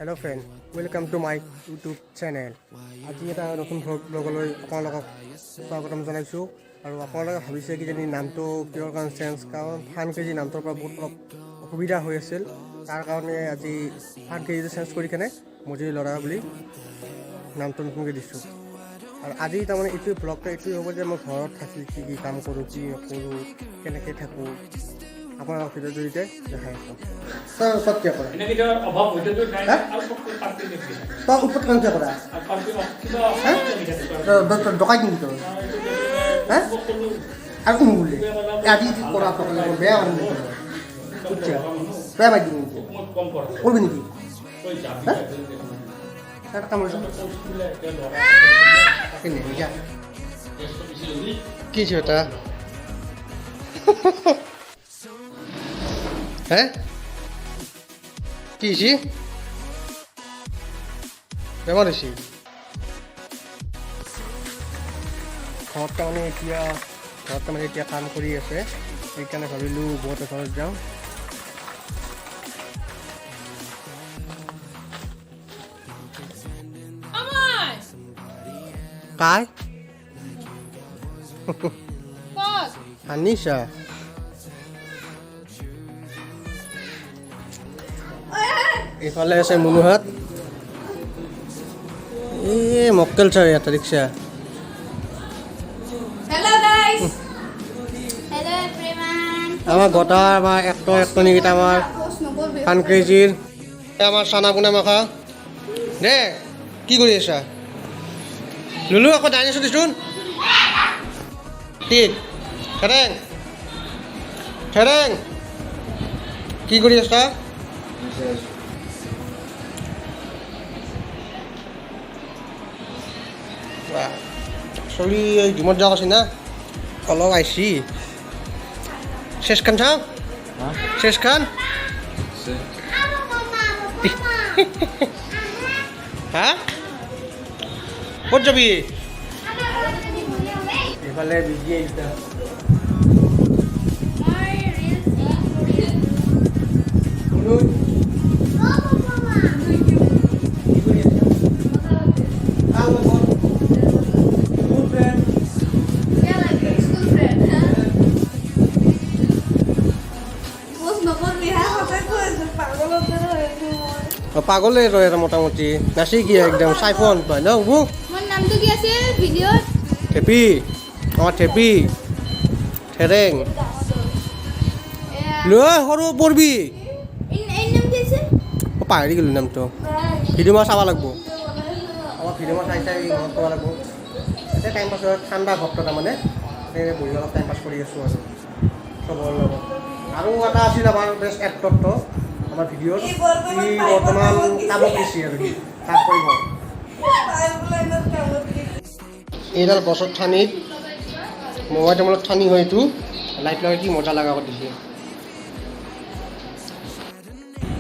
Hello friend, welcome to my YouTube channel. আজি এটা নতুন ব্লগলৈ আপোনালোকক স্বাগতম জনাইছোঁ। আৰু আপোনালোকে ভাবিছে কিজানি নামটো কিহৰ কাৰণে চেঞ্জ। কাৰণ ফান কেজি নামটোৰ পৰা বহুত অলপ অসুবিধা হৈ আছিল। তাৰ কাৰণে আজি ফান কেজিটো চেঞ্জ কৰি কেনে মজুৰি ল'ৰা বুলি নামটো নতুনকৈ দিছোঁ। আৰু আজি তাৰমানে এইটো ব্লগটো এইটোৱে হ'ব যে মই ঘৰত থাকি কি কি কাম কৰোঁ, কি নকৰোঁ, কেনেকৈ থাকোঁ, আপোনালোকক ভিডিঅ'ৰ জৰিয়তে দেখাই আছোঁ। তই ওপৰত কিয় কৰা? এনেকে এতিয়া অভাৱ হৈ থাকে নাই। হা? আৰু চব পাৰ্টি নিদিয়ে। তই ওপৰত কাম কিয় কৰা? আৰু পাৰ্টি কিবা হা? তই ডকাইত নেকি তই? হা? আৰু কোন বোলে আজি যি কৰা তই বেয়া মানুহ নেকি তই? বুজিছা, বেয়া মাৰি দিম কিন্তু। মই কম কৰা। কৰিবি নেকি? তই যাবি। হা? এটা কাম কৰিছোঁ। কেনে যা। কি হৈছে এটা হে? কি হৈছে? বেমাৰ হৈছে। ঘৰত তাৰমানে এতিয়া কাম কৰি আছে। সেইকাৰণে ভাবিলোঁ বৌহঁতৰ ঘৰত যাওঁ। কাই আনিছা। এইফালে আছে মুনুহাত। এই মক্কেল ছাৰ ইয়াতে rickshaw. Hello guys. Hello everyone. আমাৰ গোটা আমাৰ এক্টৰ এক্টনীকেইটা আমাৰ ফান কেজিৰ আমাৰ চানা পোনা মাখা দে। কি কৰি আছা লুলু? আকৌ ডাইনাছৰ দিচোন। ঠিক থেৰেং থেৰেং, কি কৰি আছা? চলি এই জিমত যাব আছে না, অলপ আহিছি। শেষখান চাওঁ, শেষখান। হা, ক'ত যাবি? এইফালে বিজি আহিছা। মুনু, কি কৰি আছা? কাৰ লগত? Good friend. School friend. Post নকৰবি হা, সঁচাই কৈ আছো, পাগলৰ দৰে হৈ আছো মই। অ, পাগলে তই এটা মোটামুটি নাচি কি একদম চাইফোন পাই ন বুবু। মোৰ নামটো কি আছিল ভিডিঅ'ত? থেপি, আমাৰ থেপি থেৰেং। লৈ সৰু পৰবি। এই নাম কি আছিল? অ, পাহৰি গ'লো নামটো। ভিডিঅ' মই চাব লাগব। অলপ ভিডিঅ' মই চাই চাই মনত কৰিব লাগব। এতিয়া টাইম পাছ হয়, ঠাণ্ডা ঘৰটো তাৰমানে তেনেকৈ বহি অলপ টাইম পাছ কৰি আছোঁ আৰু চবৰ লগত। আৰু এটা আছিল আমাৰ বেষ্ট এক্টৰটো আমাৰ ভিডিঅ'ত, সি বৰ্তমান কামত দিছে আৰু সি কাম কৰিব। এইডাল গছৰ ঠানিত, মোবাইল তামোলৰ ঠানি হয় এইটো। লাইট লগাই কি মজা লগা কৰি দিছে।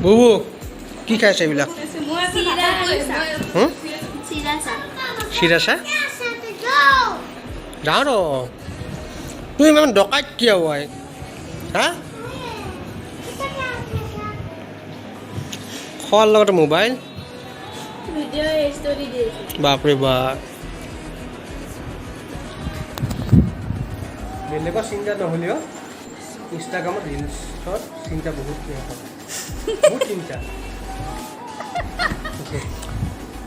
বুবু, কি খাই আছে এইবিলাক? হুম? চিৰা চাহ। যাওঁ ৰ। তুমি ইমান ডকাইত কিয় হয় হা? খোৱাৰ লগতে মোবাইল। ভিডিঅ' ষ্টৰি দি আছো। বাপৰে বাপ, বেলেগৰ চিন্তা নহ'লেও ইনষ্টাগ্ৰামত ৰিলচত চিন্তা বহুত। সিহঁতৰ বহুত চিন্তা,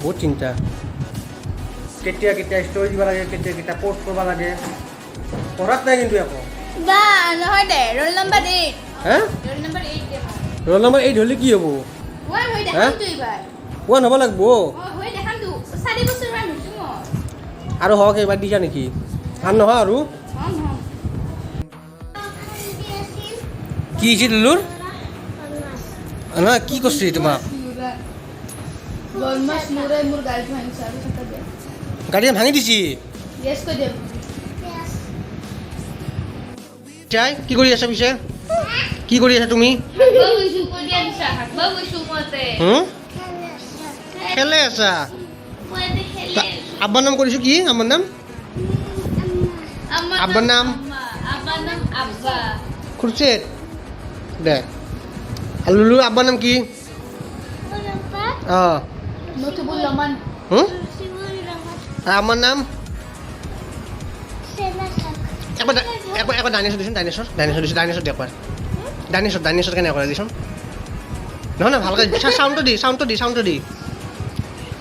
বহুত চিন্তা। কেতিয়া কেতিয়া ষ্টৰি দিব লাগে, কেতিয়া কেতিয়া পষ্ট কৰিব লাগে। পঢ়াত নাই কিন্তু একো। বা নহয় দে, ৰোল নম্বৰ 8। হে? ৰোল নম্বৰ 8 দে। ৰোল নম্বৰ 8 হ'লে কি হ'ব? ওৱান হৈ হা? দেখাম তো এইবাৰ। ওৱান হ'ব লাগিব। অ, হৈ দেখাম তো। 4 বছৰমান হৈছো মই। আৰু হওক, এইবাৰ দিছা নেকি? আৰু নহয় আৰু। হম হম। কি হৈছে লুলুৰ? নহয়, কি কৰছি তোমাক? বদমাছ মোৰে মোৰ গাড়ীটো ভাঙিছে আৰু থাকা দে। গাড়ী ভাঙি দিছি? য়েছ কৈ দে। চাই কি কৰি আছা পিছে? কি কৰি আছা তুমি? হাগবা গৈছো কৈ দিয়া দিছা, হাগবা গৈছো মই তে। হুম, খেলে আছা? মই ইয়াতে খেলি আছো। আব্বাৰ নাম কৰিছো কি? আমাৰ নাম? আম্মাৰ। আব্বাৰ নাম? আম্মা। আব্বাৰ নাম আব্বা। খুৰছেদ দে। আৰু লুলু, আব্বাৰ নাম কি? অঁ। মথুবুল ৰহমান। হুম? আমাৰ নাম একবাৰ একবাৰ একবাৰ ডাইনেছৰ দিচোন, ডাইনেছৰ, ডাইনেছৰ দিছোঁ, ডাইনেছৰ দি একবাৰ। ডাইনেছৰ, ডাইনেছৰ কেনেকৈ কৰে দিচোন। নহয় নহয়, ভালকৈ চাউণ্ডটো দি, চাউণ্ডটো দি, চাউণ্ডটো দি,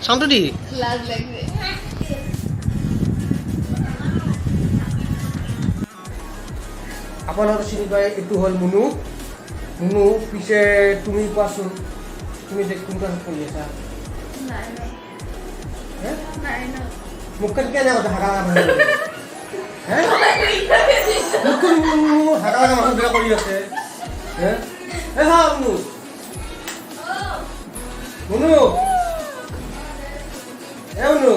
চাউণ্ডটো দি। লাজ লাগছে। আপোনালোকে চিনি পায়, এইটো হ'ল মুনু। মুনু, পিছে তুমি কোৱাচোন, তুমি যে কোন ক্লাছত পঢ়ি আছা? নাই। হে? নাই। মুখখন কেনে কথা হাগা লগা মানুহ হে, মুখখন হাগা লগা মানুহবিলাক কৰি আছে হে। এ হা মুনু, মুনু, এ মুনু।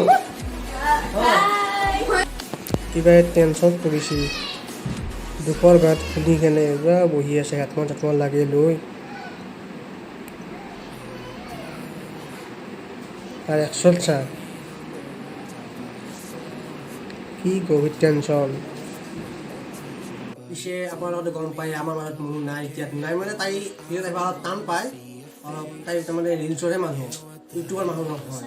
কিবা টেনশ্যন পৰিছে, দুখৰ গাত শুনি কেনে পুৰা বহি আছে, হাতমান চাতমান লাগে লৈ। তাৰ একচল চা, কি গভীৰ টেনশ্যন। পিছে আপোনালোকে গম পায়, আমাৰ মাজত মুনু নাই এতিয়া। নাই মানে তাই ভিডিঅ'ত আহিব অলপ টান পায় অলপ। তাই তাৰমানে ৰিলচৰহে মানুহ, ইউটিউবৰ মানুহ নহয়।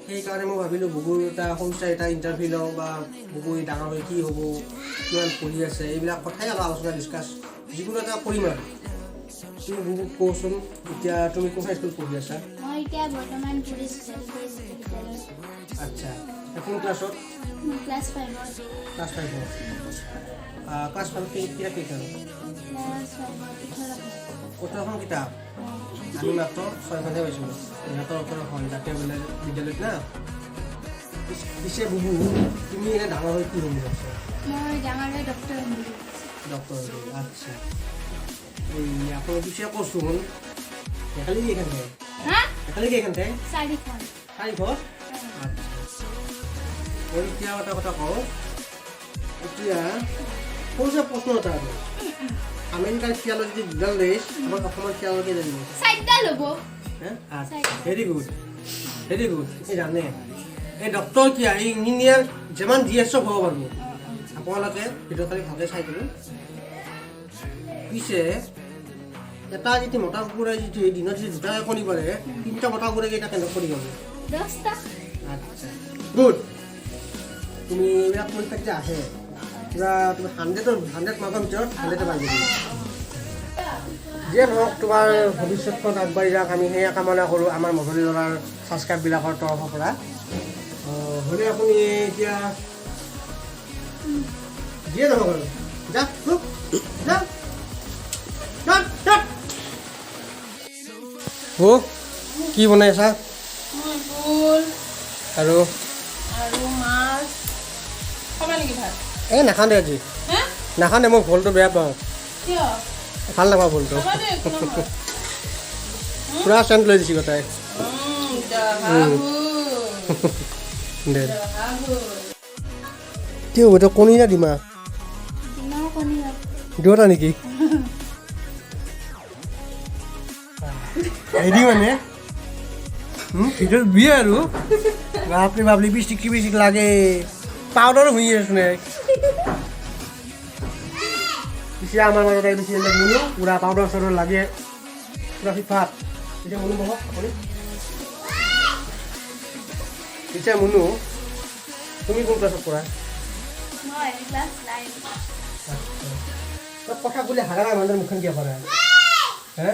সেইকাৰণে মই ভাবিলোঁ বুবুৰ এটা সৰু চাই এটা ইণ্টাৰভিউ লওঁ, বা বুবুই ডাঙৰ হৈ কি হ'ব, কিমান পঢ়ি আছে, এইবিলাক কথাই অলপ আলোচনা ডিছকাছ যিকোনো এটা কৰিম। আৰু তুমি বুবুক কওঁচোন, এতিয়া তুমি কোনখন স্কুলত পঢ়ি আছা? মই এতিয়া বৰ্তমান পুলিচ বিদ্যালয়। আচ্ছা, কোন ক্লাছত? ক্লাছ ফাইভত। ক্লাছ ফাইভত। ক্লাছ ফাইভত কিতাপ কেইখন? ক্লাছ ফাইভত 18খন। 18খন কিতাপ। আমি মাত্ৰ ছয়খনহে পাইছিলোঁ, ইহঁতৰ 18খন জাতীয় বিদ্যালয়ত না। পিছে বুবু, তুমি এনে ডাঙৰ হৈ কি হ'ম বুলি ভাবিছা? মই ডাঙৰ হৈ ডক্টৰ হ'ম বুলি ভাবিছোঁ। ডক্টৰ হ'বি, আচ্ছা। এই আপোনাৰ পিছে কচোন, একালি কেইখন থাকে? হা? একালি কেইখন থাকে? চাৰিখন। চাৰিশ। আচ্ছা, মই এতিয়া এটা কথা কওঁ, এতিয়া সৰু চাই প্ৰশ্ন এটা আছে। আমেৰিকাৰ শিয়ালৰ যদি দুডাল ৰেচ, আমাৰ অসমৰ শিয়ালৰ কেইডাল ৰেচ? চাৰিডাল হ'ব। Very good, very good. এই জানে, এই ডক্টৰ কি, এই ইঞ্জিনিয়াৰ যিমান যি আছে চব হ'ব পাৰিব। আপোনালোকে ভিডিঅ' খালি ভালকৈ চাই দিব। পিছে এটা যদি মতা কুকুৰে যদি দিনত যদি দুটাকৈ কণী পাৰে, তিনিটা মতা কুকুৰে কেইটা কেনেকৈ কণী পাব? 10টা। আচ্ছা, গুড। তুমি এইবিলাক পৰীক্ষাত যে আহে কিবা, তুমি 100ৰ 100 মাৰ্কৰ ভিতৰত 100-এ পাই যাবি। যিয়ে নহওক, তোমাৰ ভৱিষ্যতখন আগবাঢ়ি যাওক, আমি সেয়া কামনা কৰোঁ আমাৰ মজলি ল'ৰাৰ ছাবস্ক্ৰাইববিলাকৰ তৰফৰ পৰা। হ'লে আপুনি এতিয়া যিয়ে নহওক আৰু যা যা যা যা। বৌ, কি বনাই আছা? মই ভোল। আৰু? আৰু মাছ। খাবা নেকি ভাত? এই নাখাওঁ দে আজি। হা? নাখাওঁ দে, মই ভোলটো বেয়া পাওঁ। কিয়? ভাল নাপাওঁ ভোলটো। খাবা দে, একো নহয়। পূৰা চেণ্ট লৈ দিছি গোটাই। জহা ভোল। দে। জহা ভোল। কি হ'ব তই, কণী না ডিমা? ডিমাও কণী হয়। দুয়োটা নেকি? হেৰি মানে ভিতৰত বিয়ে আৰু বাপৰে বাপ, লিপষ্টিক চিপষ্টিক লাগে, পাউডাৰো ঘঁহি আছো। পিছে আমাৰ মাজত আহি বেছি মুনু পূৰা পাউডাৰ চাউডাৰ লাগে, পূৰা ফিফাত। পিছে মুনু, বহক আপুনি। পিছে মুনু, তুমি কোন ক্লাছত পঢ়া? মই ক্লাছ 9। তই কথা ক'লে হাগা মানুহৰ মুখখন কিয় কৰা হে?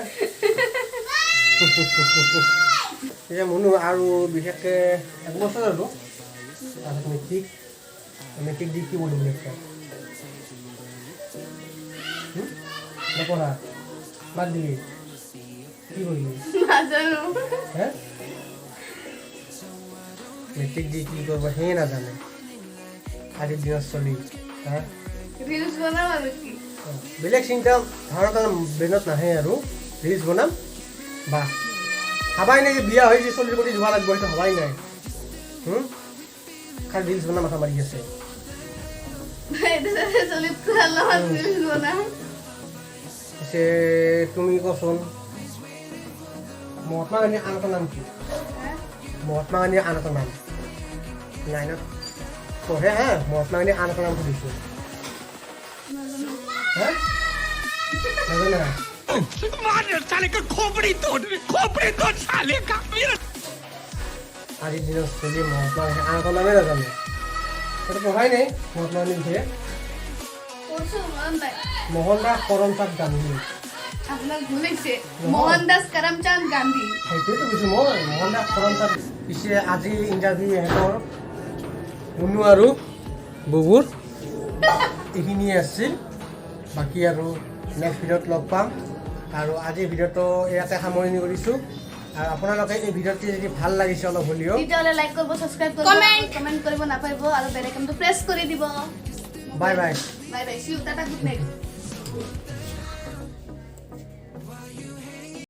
এতিয়া মুনু, আৰু বিশেষকৈ এক বছৰ আৰু তাৰপিছত মেট্ৰিক। মেট্ৰিক দি কি কৰিম বুলি ভাবিছা? নপঢ়া? বাদ দিবি? কি কৰিবি? নাজানো। হে, মেট্ৰিক দি কি কৰিব সেয়ে নাজানে আজিৰ দিনত চলি হা। ৰিলচ বনাম আৰু কি। বেলেগ চিন্তা ধাৰণা তাৰ ব্ৰেইনত নাহে আৰু ৰিলচ বনাম বা ভাবাই নাই যে বিয়া হৈ যে চলিৰ প্ৰতি যোৱা লাগিব, সেইটো ভাবাই নাই। খালি ৰিলচ বনাম মাথা মাৰি আছে। চলিত লগত ৰিলচ বনাম। পিছে তুমি কচোন, মহাত্মা গান্ধীৰ আন এটা নাম কি? মহাত্মা গান্ধীৰ আন এটা নাম। নাইনত পঢ়ে হা, মহাত্মা গান্ধীৰ আন এটা নাম সুধিছোঁ। হা, নাজানা? मार साले का खोपड़ी तोड़, खोपड़ी तोड़ साले का मेरा। আজিৰ দিনত চলি মহাত্মা গান্ধী আন এটা নামেই নাজানে। সেইটো পঢ়াই নাই মহাত্মা গান্ধীৰ বিষয়ে। পঢ়ছো, মনত নাই। মোহনদাস কৰমচাঁদ গান্ধী। আপোনাৰ ভুল হৈছে, মোহনদাস কৰমচাঁদ গান্ধী। সেইটোৱেতো কৈছোঁ মই, মোহনদাস কৰমচাঁদ। পিছে আজি ইণ্টাৰভিউ ইহঁতৰ মুনু আৰু বুবুৰ এইখিনিয়ে আছিল। বাকী আৰু নেক্সট ভিডিঅ'ত লগ পাম। আৰু আজিৰ ভিডিঅ'টো ইয়াতে সামৰণি কৰিছোঁ। আৰু আপোনালোকে এই ভিডিঅ'টি যদি ভাল লাগিছে অলপ হ'লেও, তেতিয়াহ'লে লাইক কৰিব, ছাবস্ক্ৰাইব কৰিব, কমেণ্ট কৰিব নাপাহৰিব আৰু বেল আইকনটো প্ৰেছ কৰি দিব। Bye bye. Bye bye, see you, tata, good night.